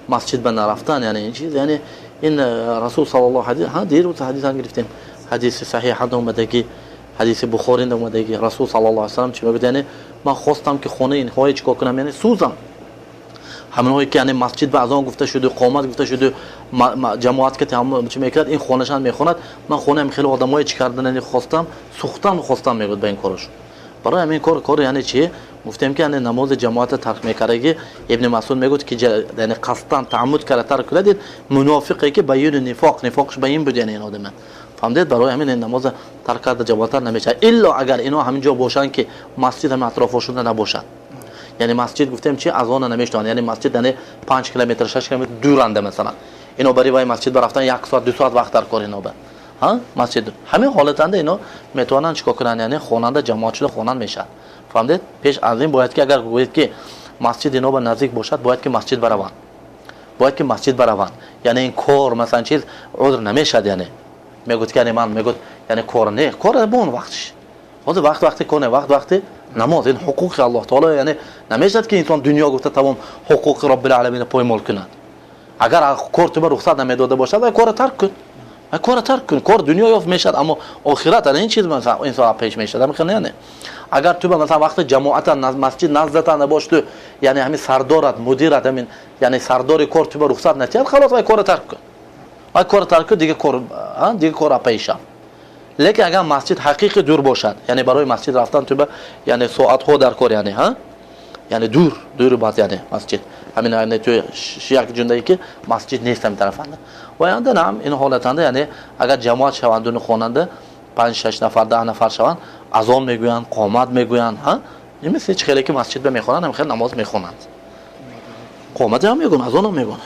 Масҷид ба нарафтан, яъне ин чиз, яъне ин Расул саллаллоҳу ҳадис ҳа, дирӯз ҳадисан гирифтем, ҳадиси саҳиҳ омадагӣ, ҳадиси Бухорӣ омадагӣ. Расул саллаллоҳу алайҳи васаллам чӣ мегӯяд? Яъне ман хостам, ки хонаи инҳое чӣ кор кунам, яъне сӯзам, ҳаминҳое ки, яъне, масҷид ба азон гуфта шуду, қомат гуфта шуду, ҷамоат ки чӣ мекард, ин хонашан мехонад. Ман хонаам хеле одамое чӣ кардан, яъне хостам, сӯхтан хостам, мегӯяд, ба ин корашон. Барои ҳамин кор, кор яъне чӣ гуфтем, ки яъне намози ҷамоата тарк мекардагӣ, Ибни Масуд мегӯяд, ки яъне қасдан тааммуд карда тарк кунад, мунофиқе ки баёни нифоқ, нифоқш ба ин буд, яъне ин одама, фаҳмидед? Барои ҳамин ин намоза тарк карда ҷамоата намешавад, илло агар ино ҳамин ҷо бошанд, ки масҷид ҳамин атрофошонда набошад. Яъне масҷид гуфтем чи, азона намешунаванд, яъне масҷид, яъне 5 километр, 6 километр дуранда, масалан, ино барои вай масҷид барафтан як соат, 2 соат вақт дар кор ино ба масҷид. Ҳамин ҳолатанда ино метавонанд чӣ кор кунанд? Яъне хонанда ҷамоат шуда хонанд, мешавад, фаҳмидед? Пеш аз ин бояд ки, агар гӯед, ки масҷид ино ба наздик бошад, бояд ки масҷид бараванд, бояд ки масҷид бараванд. Яъне ин кор, масалан, чиз узр намешавад. Яъне мегӯяд ки, яъне ман, мегӯяд, яъне кор не, кор бон вақтш, ҳозир вақт вақти кор не, вақт вақти намоз. Ин ҳуқуқи Аллоҳ таоло, яъне намешавад, ки инсон дунё гуфта тамом ҳуқуқи Роббил поймол кунад. Агар кор туба рухсат намедода бошад, вай кора тарк кун, вай кора тарк кун. Кор дунё ёфт мешавад, аммо охират, ана ин чиз инсон пеш мешавад. Яъне агар туба, масалан, вақти ҷамоата масҷид наздата набош, ту, яъне ҳамин сардорат, мудират, ҳамин, яъне сардори кор туба рухсат натиҳад, халос, вай кора тарк кун, вай кора тарк кун, дигар кор, дигар кор пешав. Лекин агар масҷид ҳақиқи дур бошад, яъне барои масҷид рафтан туба, яъне соатҳо дар кор, яъне ҳа, яъне дур дур бад, яъне масҷид ҳамин, яъне ту як ҷундае ки масҷид нест ҳамин тарафанда, ва нам ин ҳолатанда, яъне агар ҷамоат шаванд, дуни хонанда панҷ, шаш нафар, 10 нафар шаванд, азон мегӯянд, қомат мегӯянд, ҳа, ин мисли чи хеле ки масҷид ба мехонанд, ҳам хел намоз мехонанд, қомат ҳам мегӯянд, азон ҳам мегӯянд.